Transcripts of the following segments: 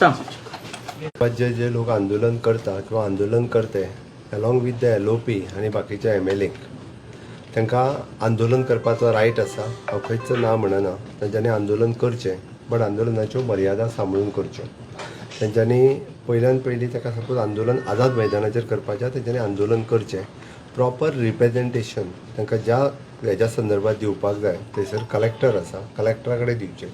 सांग. जे जे लोक आंदोलन करता किंवा आंदोलन करते along with the LOP आनी बाकीच्या एमएलएक, तांकां आंदोलन करपाचो रायट आसा. हांव खंयच ना म्हणना. तांच्यांनी आंदोलन करचें, बट आंदोलनाच्यो मर्यादा सांबाळून करच्यो तेंच्यांनी. पयल्यान पयलीं ताका सपोज आंदोलन आझाद मैदानाचेर करपाचें, तेंच्यांनी आंदोलन करचें. प्रॉपर रिप्रेजेंटेशन तांकां ज्या हेज्या संदर्भात दिवपाक जाय, थंयसर कलेक्टर आसा, कलेक्टरा कडेन दिवचें.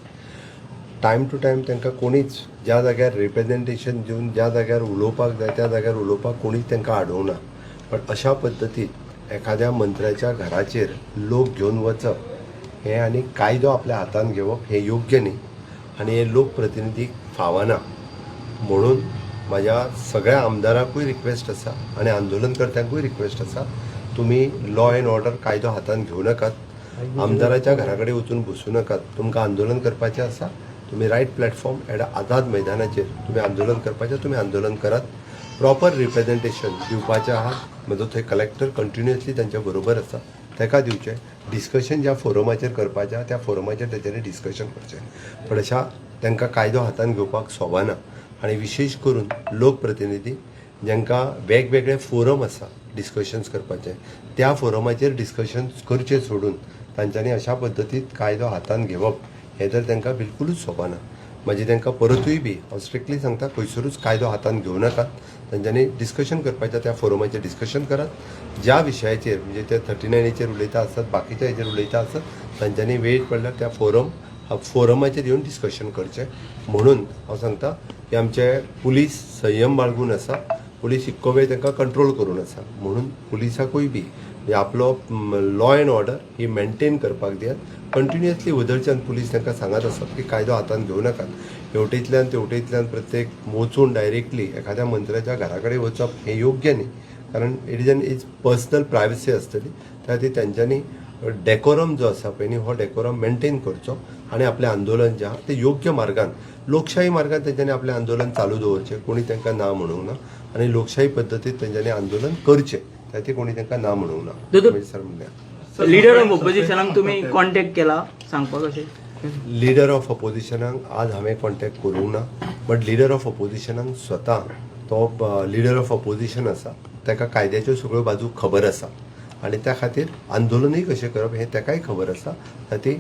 टायम टू टायम तांकां कोणीच ज्या जाग्यार रिप्रेजेंटेशन दिवन ज्या जाग्यार उलोवपाक जाय, त्या जाग्यार उलोवपाक कोणीच तांकां आडोवना. पण अशा पद्दतीन एखाद्या मंत्र्याच्या घराचेर लोक घेवन वचप हें आनी कायदो आपल्या हातान घेवप हें योग्य न्ही आनी हें लोकप्रतिनिधीक फावना. म्हणून म्हाज्या सगळ्या आमदारांकूय रिक्वेस्ट आसा आनी आंदोलनकर्त्यांकूय रिक्वेस्ट आसा, तुमी लॉ एंड ऑर्डर, कायदो हातान घेवं नाकात. आमदाराच्या घरा कडेन वचून बसूं नाकात. तुमकां आंदोलन करपाचें आसा, तुमी रायट प्लॅटफॉर्म एट आझाद मैदानाचेर तुमी आंदोलन करपाचें, तुमी आंदोलन करात. प्रॉपर रिप्रेजेंटेशन दिवपाचें आहात, म्हजो थंय कलेक्टर कंटिन्युअसली तांच्या बरोबर आसा, ताका दिवचें. डिस्कशन ज्या फोरमाचेर करपाचें आहा, त्या फोरमाचेर तेच्यांनी डिस्कशन करचें. पण अशा तांकां कायदो हातान घेवपाक सोबाना आनी विशेश करून लोकप्रतिनिधी जांकां वेगवेगळे फोरम आसा डिस्कशन्स करपाचे, त्या फोरमाचेर डिस्कशन्स करचें सोडून तांच्यांनी अशा पद्दतीन कायदो हातान घेवप हें तर तांकां बिलकुलूच सोबाना. मागीर तांकां परतूय बी हांव स्ट्रिक्टली सांगता, खंयसरूच कायदो हातान घेवं नाकात. तांच्यांनी डिस्कशन करपाचें, त्या फोरमाचेर डिस्कशन करात. ज्या विशयाचेर, म्हणजे ते 39 एचेर उलयता आसत, बाकीच्या हेचेर उलयता आसत, तांच्यांनी वेळ पडल्यार त्या फोरमाचेर येवन डिस्कशन करचें. म्हणून हांव सांगता की आमचे पुलीस संयम बाळगून आसा. पुलीस इतको वेळ तांकां कंट्रोल करून आसा. म्हणून पुलिसाकूय बी म्हणजे आपलो law and order he maintain करपाक दियात. कंटिन्युअसली वदळच्यान पुलीस तांकां सांगत आसात की कायदो हातान घेवं नाकात. हेवटेंतल्यान तेवटेंतल्यान प्रत्येक वचून डायरेक्टली एखाद्या मंत्र्याच्या घरा कडेन वचप हें योग्य न्ही, कारण it is an is personal privacy आसतली. त्या खातीर तेंच्यांनी डेकोरम जो आसा पळय न्ही, हो डेकोरम मेंटेन करचो आनी आपलें आंदोलन जें आहा तें योग्य मार्गान, लोकशाही मार्गान तेंच्यांनी आपलें आंदोलन चालू दवरचें. कोणी तांकां ना म्हणूंक ना आनी लोकशाही पद्दतीन तेंच्यांनी आंदोलन करचें. त्या खातीर कोणी तांकां ना म्हणूंक ना. दोतोर. म्हणजे सर म्हणल्यार लिडर ऑफ ऑपोजिशनाक तुमी कॉन्टेक्ट केला सांगपाक अशें? लिडर ऑफ ऑपोजिशनाक आज हांवें कॉन्टेक्ट करूंक ना, बट लिडर ऑफ ऑपोजिशनाक स्वता, तो लिडर ऑफ ऑपोजिशन आसा, ताका कायद्याच्यो सगळ्यो बाजू खबर आसा आनी त्या खातीर आंदोलनूय कशें करप हें ताकाय खबर आसा. खातीर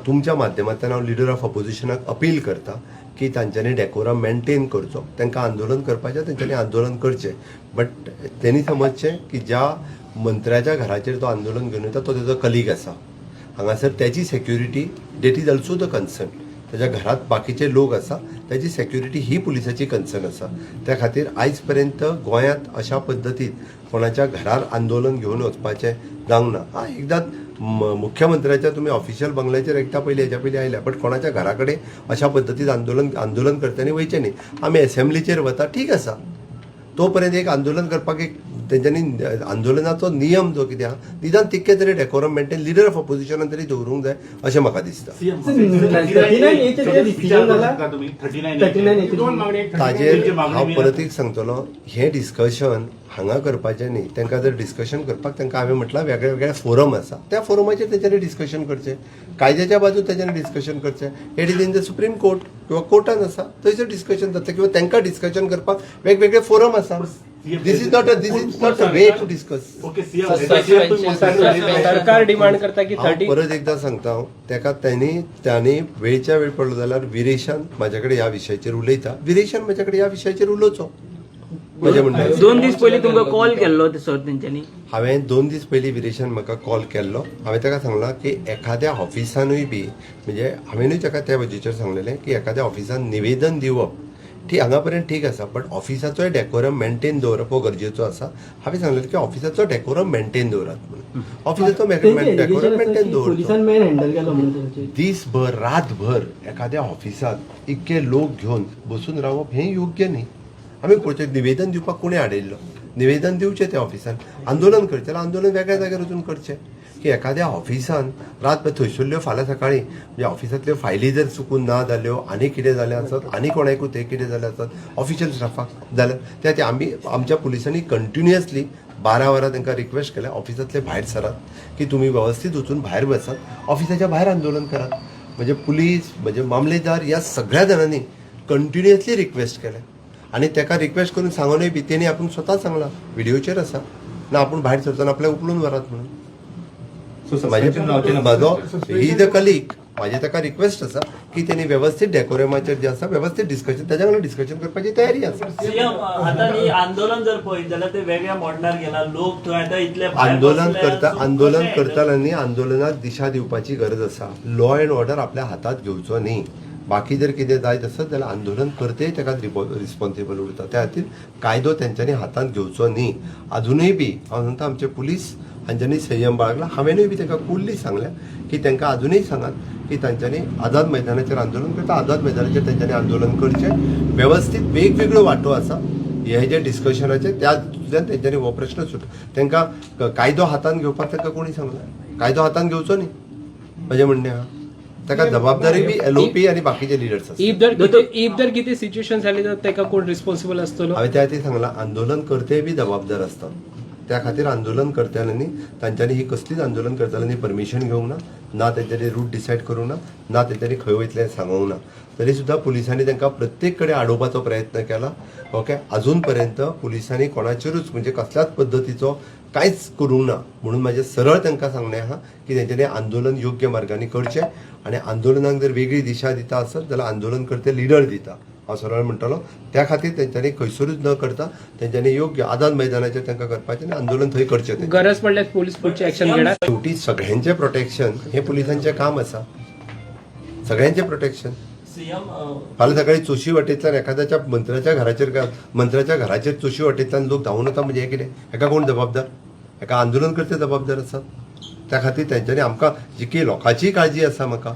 तुमच्या माध्यमांतल्यान हांव लिडर ऑफ ऑपोजिशनाक अपील करता की तांच्यांनी डेकोरम मेंटेन करचो. तांकां आंदोलन करपाचें, तेंच्यांनी आंदोलन करचें, बट तेणी समजचें की ज्या मंत्र्याच्या घराचेर तो आंदोलन घेवन येता, तो तेजो कलीग आसा हांगासर. त्याची security, that is also the concern. त्याच्या घरात बाकीचे लोक आसा, त्याची सेक्युरिटी ही पुलिसाची कन्सर्न आसा. त्या खातीर आयज पर्यंत गोंयांत अशा पद्दतीन कोणाच्या घरार आंदोलन घेवन वचपाचें जावंक ना. हा, एकदां मुख्यमंत्र्याच्या तुमी ऑफिशियल बंगल्याचेर एकदां पयलीं, हेच्या पयलीं आयल्या, बट कोणाच्या घरा कडेन अशा पद्दतीन आंदोलन करतनी वयचें न्ही. आमी एसेंब्लीचेर वता, ठीक आसा. तो पर्यंत एक आंदोलन करपाक एक तेंच्यांनी आंदोलनाचो नियम जो कितें आहा, निदान तितकें तरी डेकोरम मेंटेन लिडर ऑफ ऑपोजिशनान तरी दवरूंक जाय अशें म्हाका दिसता. 39 एचेर डिसिजन जाला? 39. दोन मागणी. ताजेर हांव परत एक सांगतलो, हें डिस्कशन हांगा करपाचें न्ही. तांकां जर डिस्कशन करपाक, तांकां हांवें म्हटलां, वेगळे वेगळे फोरम आसा, त्या फोरमाचेर तेंच्यांनी डिस्कशन करचें. कायद्याच्या बाजून तेंच्यांनी डिस्कशन करचें. It is in the Supreme Court किंवा कोर्टान आसा, थंयसर डिस्कशन जातलें किंवा तांकां डिस्कशन करपाक वेगवेगळे फोरम आसा. This is not a way to discuss. Okay CM. सरकार डिमांड करता की हांव 30 परत एकदां सांगता, हांव ताका त्यांनी वेळच्या वेळ पडलो जाल्यार विरेशान म्हाज्या कडेन ह्या विशयाचेर उलयता. विरेशान म्हाज्या कडेन ह्या विशयाचेर उलोवचो, म्हजें म्हणणें. 2 दीस पयलीं तुमकां कॉल केल्लो सर तेंच्यांनी? हांवें 2 दीस पयलीं विरेशान म्हाका कॉल केल्लो. हांवें ताका सांगलां की एखाद्या ऑफिसानूय बी, म्हणजे हांवेनूय ताका त्या बाजूचेर सांगलेलें की एखाद्या ऑफिसान निवेदन दिवप ठीक, हांगा पर्यंत ठीक आसा, बट ऑफिसाचोय डेकोरम मेंटेन दवरप हो गरजेचो आसा. हांवें सांगलेलें की ऑफिसाचो डेकोरम मेंटेन दवरात म्हणून. ऑफिसाचो डेकोरम मेंटेन दवरचो. पोलिसान मॅन हँडल केलो म्हणून तेंचे. दीसभर, रातभर एखाद्या ऑफिसात इतके लोक घेवन बसून रावप हें योग्य न्ही. आमी पळोवचें, निवेदन दिवपाक कोणें हाडयल्लो? निवेदन दिवचें त्या ऑफिसान. आंदोलन करचें जाल्यार आंदोलन वेगळ्या जाग्यार वचून करचें. की एखाद्या ऑफिसान रातभर थंयसरल्यो, फाल्यां सकाळीं म्हणजे ऑफिसांतल्यो फायली जर चुकून ना जाल्यो, आनी कितें जालें आसत, आनी कोणाकूय तें कितें जालें आसत ऑफिशियल स्टाफाक जाल्यार, त्या खातीर आमी आमच्या पुलिसांनी कंटिन्युअसली 12 वरां तांकां रिक्वेस्ट केल्या, ऑफिसांतले भायर सरात, की तुमी वेवस्थीत वचून भायर बसात, ऑफिसाच्या भायर आंदोलन करात. म्हणजे पुलीस, म्हणजे मामलेदार, ह्या सगळ्या जाणांनी कंटिन्युअसली कंटिन्युअसली रिक्वेस्ट केलें आनी ताका रिक्वेस्ट करून सांगूनय बी तेणी आपूण स्वता सांगलां व्हिडियोचेर आसा ना आपूण भायर सरचो ना, आपल्याक उखलून व्हरात म्हणून. सो सस्पेन्शन जावचें ना. म्हाजो he is a colleague, म्हाजे ताका रिक्वेस्ट आसा की तेणी वेवस्थीत डेकोरमाचेर जे आसा वेवस्थीत डिस्कशन, ताच्या वांगडा डिस्कशन करपाची तयारी आसा. सीएम, आता न्ही आंदोलन जर पळयत जाल्यार ते वेगळ्या मोडणार गेला, लोक थंय आता इतले भायर आंदोलन बसले, करता so आंदोलन कशें handle करतल्यांनी आंदोलनाक दिशा दिवपाची गरज आसा. लॉ अँड ऑर्डर आपल्या हातात घेवचो न्ही. बाकी जर कितें जायत आसत जाल्यार आंदोलन करतेय ताका रिस्पॉन्सिबल उरता. त्या खातीर कायदो तेंच्यांनी हातांत घेवचो न्ही. अजुनूय बी हांव सांगता, आमचे पुलीस हांच्यांनी संयम बाळगला. हांवेनूय बी तांकां कुल्ली सांगल्या की तांकां अजुनूय सांगात की तांच्यांनी आझाद मैदानाचेर आंदोलन करता, आझाद मैदानाचेर तांच्यांनी आंदोलन करचें. वेवस्थीत वेगवेगळ्यो वांटो आसा हे जे डिस्कशनाचे, त्यातल्यान तेंच्यांनी हो प्रश्न सुट. तांकां कायदो हातांत घेवपाक तांकां कोणी सांगला? कायदो हातांत घेवचो न्ही, म्हजें म्हणणें आहा. ताका जबाबदारी बी एलओपी आनी बाकीचे लिडर्स आसा. If जर कितें सिच्युएशन जाली तर ताका कोण रिस्पॉन्सिबल आसतलो? हांवें त्या खातीर सांगलां, आंदोलन करतेय बी जबाबदार आसतात. त्या खातीर आंदोलन करतल्यांनी तांच्यांनी ही कसलीच आंदोलन करतल्यांनी परमिशन घेवंक ना, ना तेंच्यांनी रूट डिसायड करूंक ना, ना तेंच्यांनी खंय वयतलें सांगूंक ना. तरी सुद्दां पुलिसांनी तांकां प्रत्येक कडेन आडोवपाचो प्रयत्न केला. ओके, अजून पर्यंत पुलिसांनी कोणाचेरूच म्हणजे कसल्याच पद्दतीचो कांयच करूंक ना. म्हणून म्हाजें सरळ तांकां सांगणें आहा की तेंच्यांनी आंदोलन योग्य मार्गांनी करचें आनी आंदोलनाक जर वेगळी दिशा दिता आसत जाल्यार आंदोलन करते लिडर दिता, हांव सरळ म्हणटलो. त्या खातीर तेंच्यांनी खंयसरूच न करता तेंच्यांनी योग्य आझाद मैदानाचेर तांकां करपाचें आनी आंदोलन थंय करचें तें. गरज पडल्यार पोलीस फुडचे एक्शन घेणार? शेवटी सगळ्यांचें प्रोटेक्शन हें पुलिसांचें काम आसा, सगळ्यांचें प्रोटेक्शन. सीएम, फाल्यां सकाळी चोशी वाटेंतल्यान एखाद्याच्या मंत्र्याच्या घराचेर, मंत्र्याच्या घराचेर चोशी वाटेंतल्यान लोक धांवून वता म्हणजे हें कितें? हेका कोण जबाबदार? हेका आंदोलन करते जबाबदार आसात. त्या खातीर तेंच्यांनी आमकां जितकी लोकांचीय काळजी आसा म्हाका,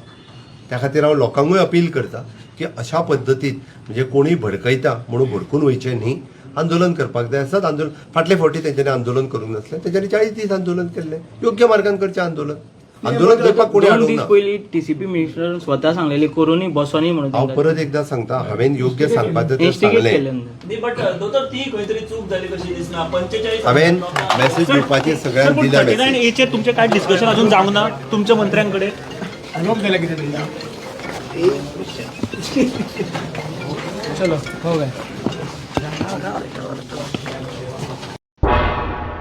त्या खातीर हांव लोकांकूय अपील करता की अशा पद्दतीन म्हणजे कोणूय भडकयता म्हणून भडकून वयचें न्ही. आंदोलन करपाक जाय आसात आंदोलन. फाटले फावटी तेंच्यांनी आंदोलन करूंक नासलें, तेंच्यांनी 40 दीस आंदोलन केल्लें. योग्य मार्गान करचें आंदोलन. आंदोलन करपाक कोणी 2 हाडूंक दीस ना. पयलीं टीसीपी मिनिस्टरान स्वता सांगलेली करूनय बसोनी म्हणून. हांव परत एकदां सांगता, हांवें योग्य सांगपाचें तें इन्स्टिगेट सांगलें. केल्लें. न्ही, बट दोतोर, ती खंय तरी चूक जाली कशी दिसना, 45 हांवें मॅसेज दिवपाची सगळ्यांक दिल्या 39 मॅसेज. एचेर तुमचें काय डिस्कशन अजून जावंक ना तुमच्या मंत्र्यां कडेन? चलो, हो गया.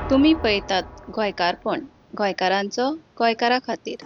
तुमी पळयतात गोंयकारपण, गोंयकारांचो गोंयकारा खातीर.